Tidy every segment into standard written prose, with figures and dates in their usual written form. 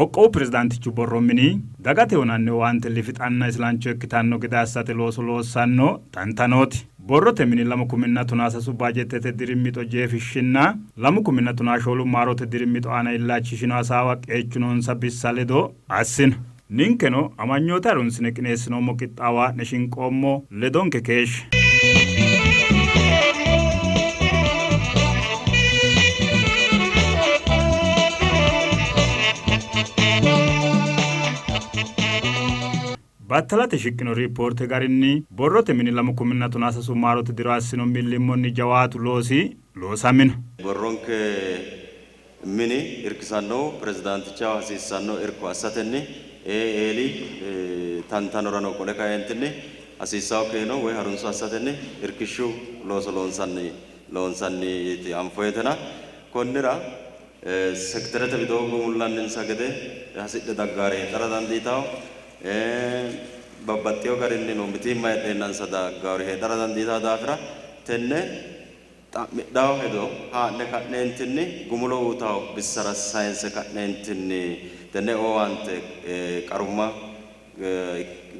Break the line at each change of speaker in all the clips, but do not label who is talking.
Qoqqowu pirezidaantichu borro mini dagate uyinanni owaante lifixanna isilancho ikkitanno gede assate looso loossanno tantanooti. Borrote mini 2013 baajeettete diri mixo jeefishshinna 2014 maarote diri mixo aana illachishino hasaawa qeechu noonsa bissa ledo assino. Ninkeno amanyoote harunsine qineessinoommo qixxaawo haa'ne shinqoommo. Ledonke keeshshe. Battalate shiqqino riippoorte garinni, borrote mini 2013 maarote diro assino millimmonni jawaatu loosi loosamino.
Borronke mini irkisannohu pirezidaantichaho hasiissanno irko assatenni eeli tantanorano qole kaeentinni hasiissanno keeno woy harunso assatenni irkishshu looso loonsanni loonsanniiti anfoyitena konnira Sekiterete widoo gumullanninsa gede hasidhe daggaari heedhara dandiitanno. Babbaxxino garinnino mitiimma heedheennansa daggaari heedhara dandiitanno daafira tenne xa'midhanno hedo haa'ne ka'neentinni gumulo uytanno bissara sayinse ka'neentinni tenne owaante qarumma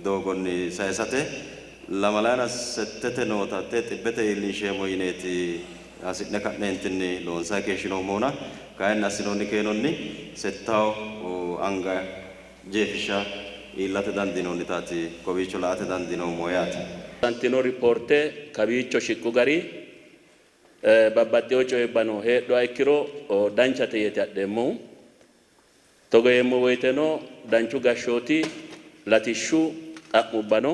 doogonni saysate lamalayina settete noota hattee xibbete iillinsheemmo yineeti hasi'ne ka'neentinni loonsanni keeshshinoommohuna kayinni assinoonni keenonni settawo anga jeefishsha iillate dandiinoonnitaati kowiicho la''ate dandiinoommohu yaate.
Tantino ripoorte kawiicho shiqqu gari babbaxxino coyibbano heedhuha ikkiro danchate yeeti adheemmohu. Togo yeemmo woyteno danchu gashshooti latishshu xa'mubbano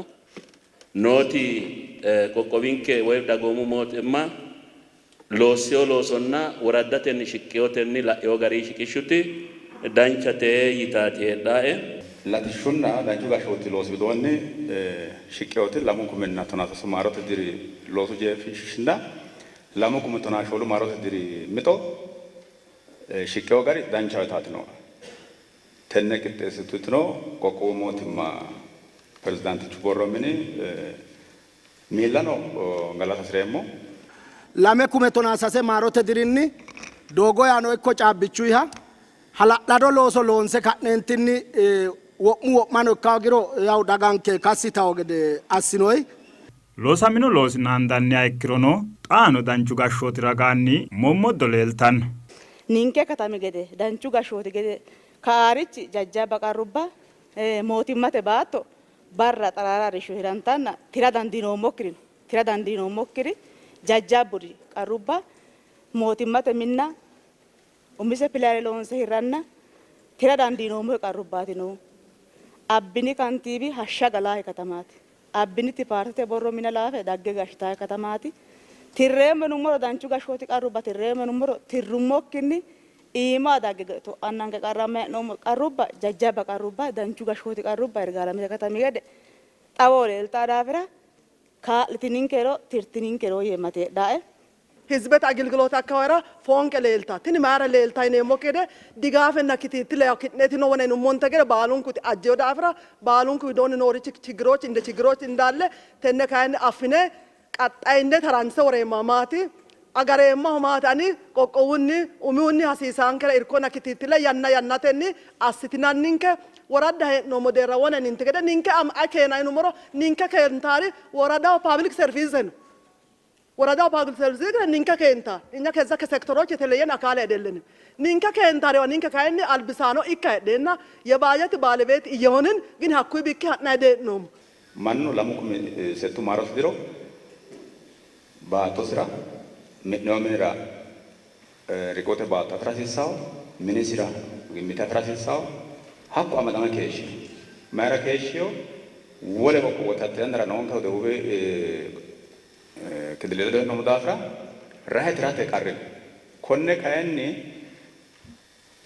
nooti qoqqowinke woy dagoomu mootimma loossino loosonna woraddatenni shiqqinotenni la'ino garinni shiqishshuti danchate yitaati heedhaae.
Latishshunna danchu gashshooti loosi widoonni shiqqinoti 2013 maarote diri loosu jeefishshinna 2014 maarote diri mixo Shiqqino gari danchaho yitaati nooe. Tenne qixxeessitutino qoqqowu mootimma pirezidaantichu borro mini miillano galata hasireemmo.
2013 maarote dirinni doogo yaano ikko caabbichuyiha hala'lado looso loonse ka'neentinni wo'mu wo'mano ikka hoogiro yawu daganke kassi yitawo gede assinoyi.
Loosamino loosi naandanniha ikkirono, xaano danchu gashshooti ragaanni mommoddo leeltanno.
Ninke katami gede danchu gashshooti gede kaarichi jajjabba qarrubba mootimmate baatto barra xaraara arrishsho hirantanna tira dandiinoommokkiri no. Tira dandiinoommokkiri jajjabburi qarrubba mootimmate minna umise pilaane loonse hirranna tira dandiinoommokki qarrubbaati noohu. Abbini kantiibi hashsha galaahe katamaati. Abbiniti paartete borro mine laafe dhagge gashshitae katamaati. Tirreemmo yinummoro danchu gashshooti qarrubba tirreemmo yinummoro tirrummokkinni iima dagge to'annanke qarramme hee'noommo qarrubba jajjabba qarrubba danchu gashshooti qarrubba Yirgaalamete katami gede xawoho leeltaa daafira kaa'litininkero tirtininkero yeemmati heedhaae.
Hizibete agilgiloote akkawara foonqe leelta. Tini mayira leelta yineemmokki gede digaafenna kitiittile yaw ki'netino wona yinummonte gede baalunkuti ajjeyo daafira baalunku widoonni noorichi chigiroochi inde chigiroochi indaalle tenne kayinni affine qaxxayinne taranse woreemmahu maati? Agareemmahu maati? Ani qoqqowunni umihunni hasiisaankere irkonna kitiittile yanna yannatenni assitinanninke woradda hee'noommo deerra wona yininte gede ninke ayi keena yinummoro ninke keentaari woradaho paabilik serviise no. Woradaho ፓብሊክ ሰርቪስ ninke keenta እኛ ከዛ ከሴክተሮች የተለየን አካል አይደለንም። ninke keentarewa ninke kayinni albisaano ikka heedheenna የባጀት ባለቤት እየሆንን ግን hakkuyi bikki ha'nanni dee'noommo.
Mannu lamu kumi settu maarote diro baattosira mi'nino minira riqote baatto afi'ra hasiissanno, minisira mite afi'ra hasiissanno. Hakku amadame keeshshino. Mayira keeshshino? Wole qoqqowo hatte yannara noonkehu Debuubi Killile ledo hee'noommo daafira rahe tirate qarri no. Konne kayinni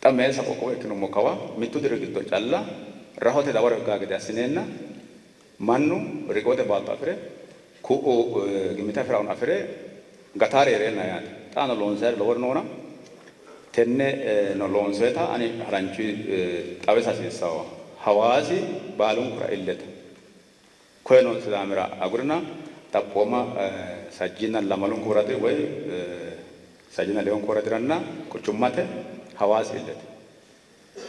xa meessa qoqqowo ikkinummo kawa mittu diri giddo calla rahote dawaro higganno gede assineenna mannu riqiwote baatto afi're ku'u gimite afi'rahuno afi're gataari hee'reenna yaate. Xaano loonsayiri lowori noona tenne no loonsoyita ani haranchu xawisa hasiissanno. Hawaasi baalunkura illete. Koyeno Sidaamira agurina xaphooma sajjiinna lamalunku woradi woy sajjiinna leyunku woradiranna quchummate Hawaasi illete.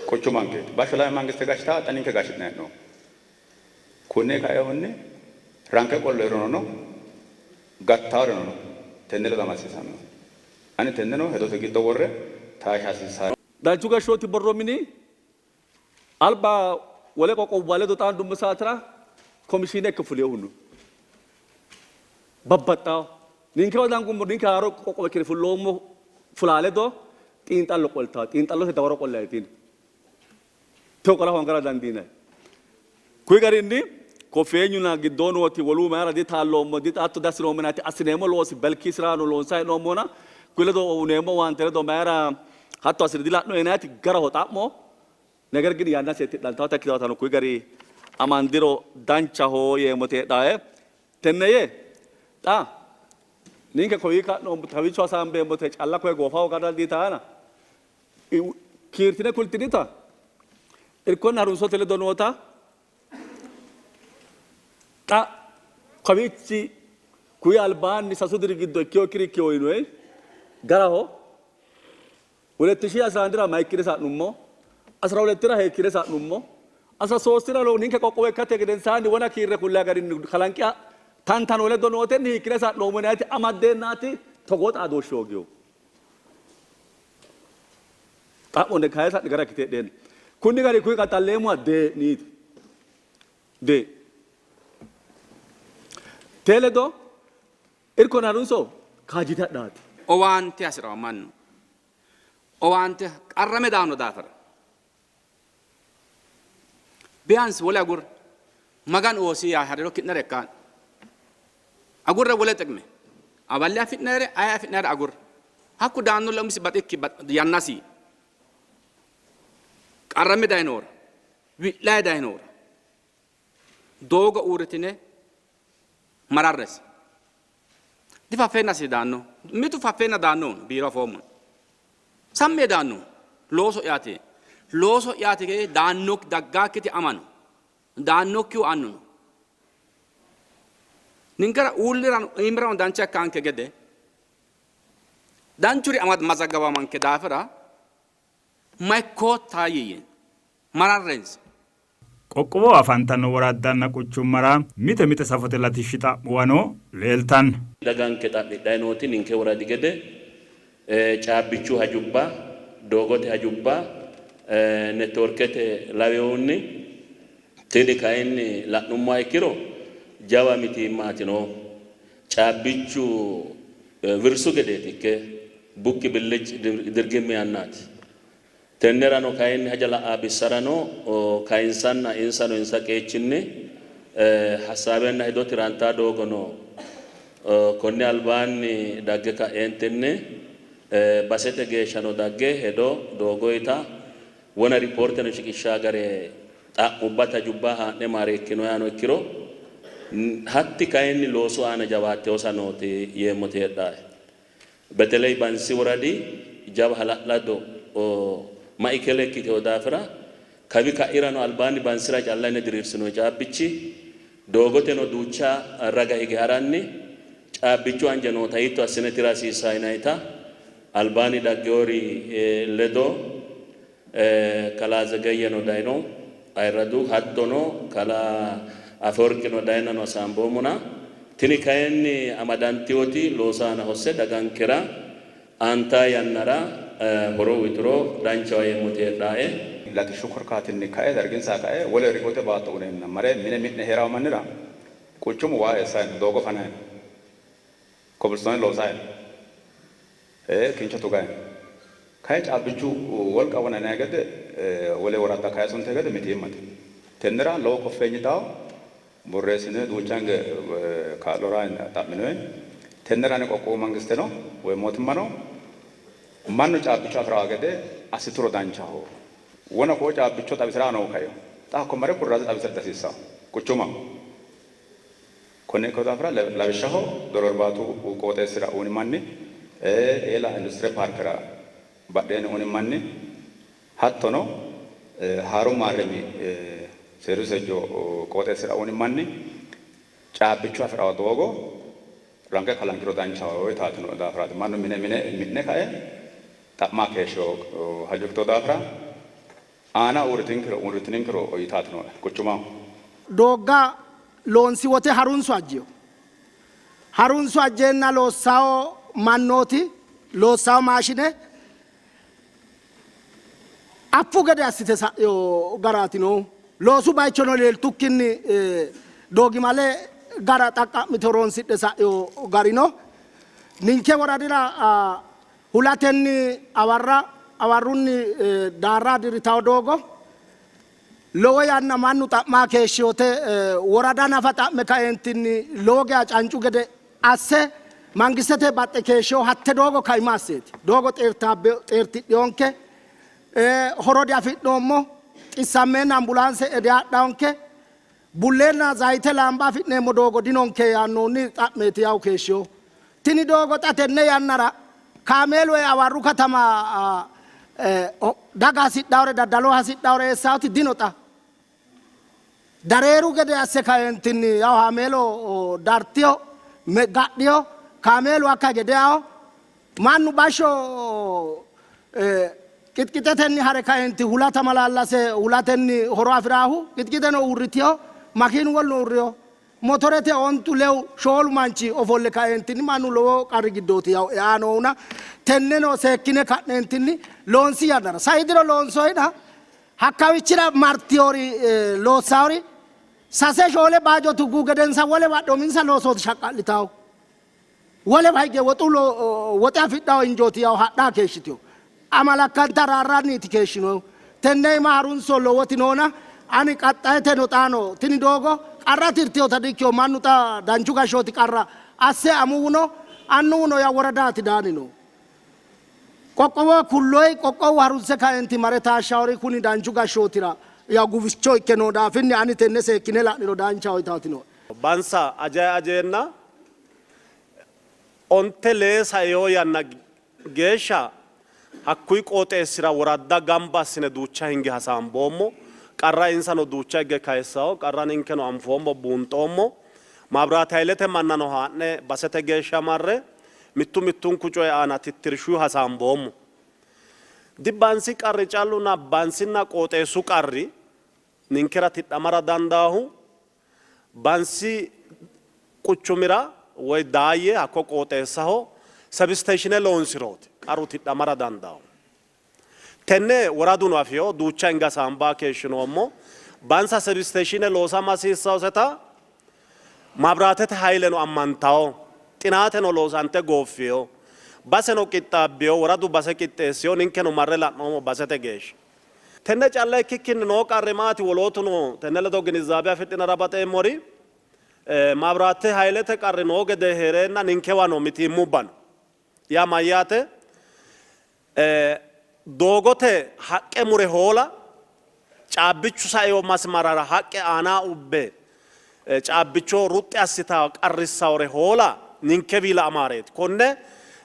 Quchumankeeti. Bashsho lame mangiste gashshitaa xa ninke gashshi'nanni hee'noommo. Kunni kainohunni ranke qolloyirino no, gattaworino no. Tenne ledo amadisiisamino. Ani tenneno hedote giddo worre taashsha hasiissanno.
Danchu gashshooti borro mini alba wole qoqqowubba ledo xaandummo saatera komishiine ikke fulinohu no. Babbaxxawo. Ninkewa dangummoro ninke haaro qoqqowo ikkine fulloommo fulaa ledo xiinxallo qoltawo. Xiinxallote dawaro qollayti. Tewo qola hoongara dandiinanni. Kuyi garinni koffeenyuna giddoo nooti wolu mayira ditaalloommo, hatto diassinoommo yinanni assineemmo loosi belkiisirano loonsanni hee'noommona kuyi ledo uyineemmo owaante ledo mayira hatto assine dila'no yinanniti garaho xa'mo. Neger gin yannase tidhantannota ikkitinotano kuyi gari amandiro danchaho yeemmoti heedhae. Tenne yee xa ninke kowii ka'noommo kawiicho hasaambeemmote calla koye goofa hooga dandiitanna kiirtine kultinita irkonna harunsote ledo noota xa kawiichi kuyi albaanni sasu diri giddo ikkinokkiri ikkino yinoyi garaho. Huletti shii asira andira mayikkine sa'nummo? Asira hulettira hiikkine sa'nummo? Asira soostirano ninke qoqqowo ikkate gedensaanni wona kiirre kullayi garinni kalanqi tantano ledo nootenni hiikkine sa'noommo yinanniti amaddeennaati togoo xaadooshshi hooginohu. Xa'mo kayisa'ne gara ikkite heedheenna. Kunni gari kuyi qaxxalleemmoha dee'niiti. Dee. Tee ledo Irkonna harunso kaajjite hadhaati.
Owaante hasi'ranno mannu owaante qarrame daanno daafira biyansi wole agurre Maganu oosi yaa hariro ki'nera ikkaa'ne. Agurre wole xiqime awalle afi'nayire aye afi'nayire agurre. Hakku daannolla umisi baxikki yannasi qarrame dayinohura wi'layi dayinohura doogo uurritine mararresi. Difaffeennasi daanno. Mitu faffeenna daannohu no, biiro afoommo. Sammi yee daannohu looso'yaati. Looso'yaati yee daanno daggaakkiti ama no. Daannokkihu annu no. Ninkera uullirano iimirano dancha ikkanke gede danchuri amad mazaggawamanke daafira maikkotta yiiyye. Mararrensa.
Qoqqowoho afantanno woraddanna quchummara mite mite safote latishshi xa'muwano leeltanno.
Daganke xa'midhanni nooti ninke woradi gede caabbichu hajubba, doogote hajubba, networkete lawinohunni tini kayinni la'nummoha ikkiro jawa mitiimmaati noohu. Caabbichu wirsu gedeeti ikke bukki billici dirgimmi yannaati. Tennerano kayinni haja la'aa bissarano kayinsanna insano insa qeechinni hassaawenna hedo tirantaa doogo no. Konni albaanni dagge ka'eentinni basete geeshshano dagge hedo doogoyita wona ripoorteno shiqishshaa gare xa'mubba tajubba haa'ne maareekkino yaano ikkiro hatti kayinni loosu aana jawaatte hosa nooti yeemmoti heedhaae. Beteley Bansi woradi jawa hala'lado maikele ikkitino daafira kawi ka'irano albaanni Bansira calla yine diriirsinoonni caabbichi doogoteno duucha raga hige haranni caabbichu anje noota hiitto assine tira hasiissanno yinannita albaanni dagginori ledo kalaa Zegeyyeno dayino ayirradu hattono kalaa Afeworqino daynano hasaamboommona tini kayinni amadantinoti loosu aana hosse dagankera aantaa yannara horo uyturo danchaho yeemmoti heedhaae.
Latishshu korkaatinni kae darginsa kae wole riqote baatto uneenna mare mine mi'ne hee'ranno mannira quchumu waa eessanni no, doogo fananni no, kobilstoone loosanni no. Kincho tuganni no. Kayi caabbichu wolqa wona yinanni gede wole woradda kayisonte gede mitiimmate. Tennera lowo koffeenyi dawo borreessine duucha hinge kaa'lora xa'minoyi. Tennera ane qoqqowu mangisteno woyi mootimmano mannu caabbicho afi'rawo gede assituro danchaho. Wona koo caabbicho xawisira noo kayo. Xa hakko mare kurraaze xawisira dihasiissanno quchumaho. Konne ikkino daafira lawishshaho Doru Arbaatu qooxeessira uuni manni, Eela Industire Paarkera badheenni uuni manni hattono Haaru Maarremi Seeru Seejjo qooxeessira uuni manni caabbicho afi'rawo doogo ranke kalanqiro danchaho yitaatino daafiraati. Mannu mine mine mi'ne kae xa'ma keeshshino hajo ikkitino daafira. Aana uurritinkero uurritininkero uyitaati nooe quchumaho.
Doogga loonsi wote harunso ajjino. Harunso ajjeenna loossawo mannooti, loossawo maashine affu gede assite sa'ino garaati noohu. Loosu baychono leeltukkinni doogimale gara xaqqa'mite horoonsidhe sa'ino gari no. Ninke woradira hulatenni awarra awarrunni daarra dirritawo doogo lowo yanna mannu xa'maa keeshshinote. Worada nafa xa'me kaeentinni lowo geya cancu gede asse mangistete baxxe keeshshino hatte doogo kaima asseeti. Doogo xeertidhinonke, horo diafi'noommo, xissammeenna ambulaanse e'e dihadhawonke, bulleenna zayite laamba afi'neemmo doogo dinonke yaannohunni xa'meeti yawu keeshshinohu. Tini doogo xa tenne yannara kaameelu ee Awarru katama daga hasidhawore daddalo hasidhawore eessaawoti dino xa. Dareeru gede asse kaeentinni yawu haameelo dartiyo gadhiyo kaameelu hakka hige deawo. Mannu bashsho qixqixetenni hare kaeenti hulata malaallase hulatenni horo afi'raahu qixqixeno uurritiyo, makiinu woluno uurriyo. Motorete ontu, lewu, shoolu manchi ofolle kaeentinni mannu lowo qarri giddooti yawo eaa noohuna tenneno seekkine ka'neentinni loonsi yannara sai diro loonsoyina hakkawichira martiyori loossaori sase shoole baajo tuggu gedensa wolewa hadhe uminsa loosooti shaqqa'litawo. Wolewa higge woxu woxe afidhawo injooti yawo hadhaa keeshshitino. Amalakkanta raarranniiti keeshshinohu. Tenne iima harunso lowoti noona ani qaxxayeteno xaano tini doogo qarra tirtinota dikkino mannu xa danchu gashshooti qarra asse amuwuno annuwuno ya woradaati daani no. Qoqqowoho kulloyi qoqqowu harunse kaenti mare taashshawori kuni danchu gashshootira ya guficho ikke noo daafinni ani tenne seekkine la'niro danchaho yitaati nooe.
Bansa ajayi ajeenna onte lee saeyo yanna geeshsha hakkuyi qooxeessira woradda gamba assine duucha hinge hasaamboommo. Qarra insano duucha higge kayissanno. Qarra ninkeno anfoommo, buunxoommo. Maabiraate haylete mannano haa'ne basete geeshsha marre mittu mittunku coyi aana tittirshuyi hasaamboommo. Di Bansi qarri calluna Bansinna qooxeessu qarri ninkera tidhamara dandaahu Bansi quchumira woy Daayye hakko qooxeessaho sebisteeshine loonsirooti qarru tidhamara dandaahu. Tenne woraduno afino, duucha hinge hasaambanni keeshshinoommo. Bansa sebisteeshine loosama hasiissawoseta maabiraatete hayleno ammantawo, xinaateno loosante gooffino, baseno qixxaabbino, woradu base qixxeessino, ninkeno marre la'noommo basete geeshsha. Tenne calla ikkikkinni noo qarri maati? Wolootuno tenne ledo ginizaabe afidhinara baxeemmori, maabiraate haylete qarri noo gedee hee'reenna ninkewano mitiimmubba no. Yaa mayyaate? Doogote haqqe mure hoola, caabbichu saino masimarara haqqe aana ubbe caabbicho ruxxi assita qarrissawore hoola ninkewiila amaareeti. Konne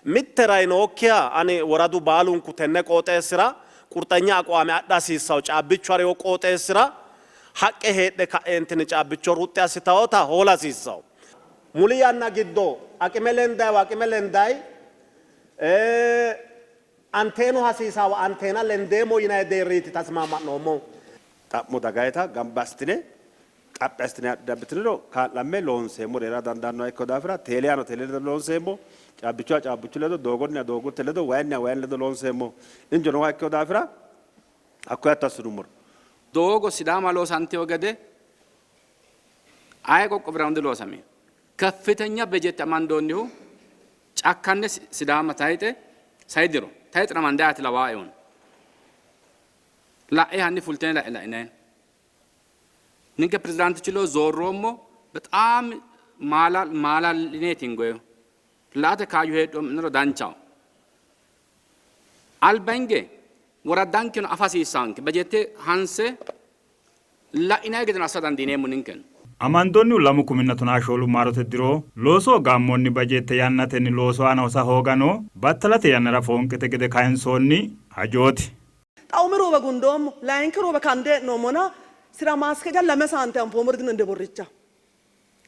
mitte rayi nookkiha ani woradu baalunku tenne qooxeessira qurxanya aqwaame adha hasiissawo. Caabbichu hariwo qooxeessira haqqe heedhe ka'eentinni caabbicho ruxxi assitawota hoola hasiissawo. Muli yanna giddo aqime lendayiwa aqime lendayi, anteenu hasiisaawa anteena lendeemmo yinanni deerriiti tasmaama'noommohu.
Xa'mo dagayita gamba assitine xaphi assitine haadhe abbitiniro kaa'lamme loonseemmori hee'ra dandaannoha ikkino daafira teeleyano teele ledo loonseemmo, caabbichuha caabbichu ledo, doogonniha doogote ledo, wayinniha wayinni ledo loonseemmo injo nooha ikkino daafira hakkoye hatto assinummoro.
Doogo Sidaama loosantino gede aye qoqqowirano diloosamino. Kaffitenya bejete amandoonnihu cakkanne Sidaama tayixe sai diro tayixira amandayaati lawaaehuna. La'e hanni fultine la'e la'inayina. Ninke pirezidaantichu ledo zoorroommo bexaam maala'lineeti hingoyehu. La'ate kaayyo heedhoo'minero danchaho. Alba hinge woraddankeno afa hasiissaanke bejete hanse la'inay gedeno assa dandiineemmo ninkeno.
Amandoonnihu lamu kuminna tonaa shoolu maarote diro loosoho gaammoonni bajeette yannatenni loosu aana hosa hoogano battalate yannara foonqete gede kayinsoonni hajooti.
Xa umi ruuwe gundoommo, layinki ruuwe kande hee'noommona sira maaskeja lame saante anfoommori dino inde borricha.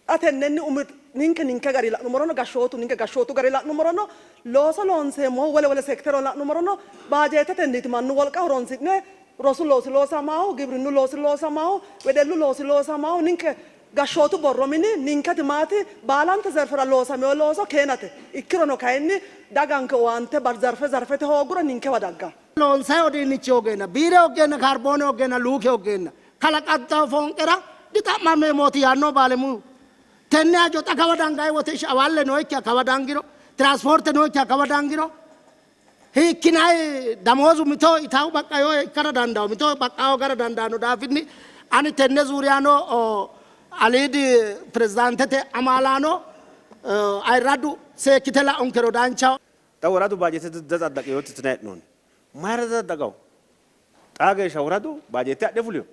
Xa tennenni umi ninke ninke gari la'nummorono gashshootu ninke gashshootu gari la'nummorono looso loonseemmohu wole wole sekitereno la'nummorono baajeetetenniiti mannu wolqa horonsi'ne Rosu loosi loosamahu, gibrinnu loosi loosamahu, wedellu loosi loosamahu, ninke gashshootu borro mini ninketi maati baalante zerfera loosamino looso keenate. Ikkirono kayinni daganke owaante bar zarfe zarfete hoogguro ninkewa dagganno.
Loonsayi udiinnichi hoogeenna, biire hooggeenna, kaarboone hooggeenna, luuke hooggeenna kalaqantanno foonqera dixa'mammeemmooti yaanno baalemuyu. Tenne hajo xa kawa dangayi wote awalle nookkiha kawa dangiro, tiraanspoorte nookkiha kawa dangiro, hiikkinayi damoozu mito itahu baqqayo ikkara dandawo, mito baqqa hoogara dandaanno daafinni ani tenne zuuriyano aliidi pirezidaantete amaalaano ayirraddu seekkite la'unkero danchaho.
Xa woradu baajeette ditsaddaqinoti tine hee'noonni. Mayira ditsaddaqawo? Xaa geeshsha woradu baajeette adhe fulino.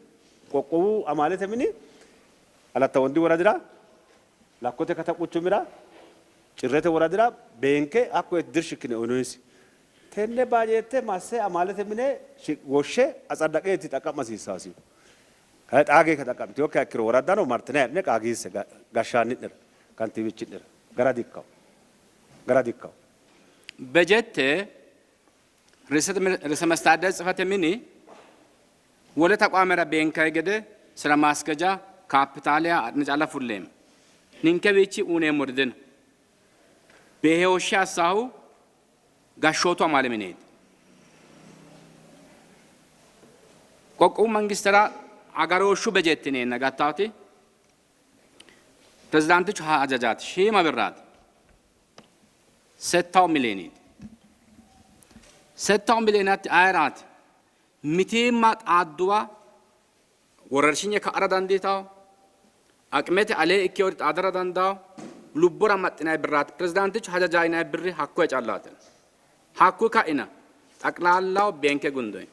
Qoqqowu amaalete mini Alatta Wondi woradira, Lakkote Kata quchumira, Cirrete woradira beenke hakkoye dirsha ikkine uyinoonnisi. Tenne baajeette masse amaalete mine woshshe atsaddaqeeti xaqqa'ma hasiissaasihu. Kayi xaa geeshsha xaqqa'mitinokkiha ikkiro woraddano martine hadhine qaagiisse gashshaanni'nera, kantiiwichi'nera. Gara dikkanno. Gara dikkanno.
Bejette ርዕሰ መስተዳድር ጽሕፈት mini wole taqwaamera beenkayi gede sira maaskeja kaapitaaliya adhine calla fulleemmo. Ninkewiichi uyineemmori dino. Beehooshshe assaahu gashshootu amaale mineeti. Qoqqowu mangistera agarooshshu bejeette yineenna gattaati pirezidaantichu hajajaati shiima birraati. Settawu miliyoneeti. Settawu miliyoonaatti ayeraati? Mitiimma xaadduwa worershinye ka'ara dandiitawo, aqimete alee ikkewori xaadara dandawo, lubbora maxxinanni birraati. Pirezidaantichu hajaja yinanni birri hakkoye callaati. Hakkuyi ka'ina xaqilaallaho beenke gundoyi.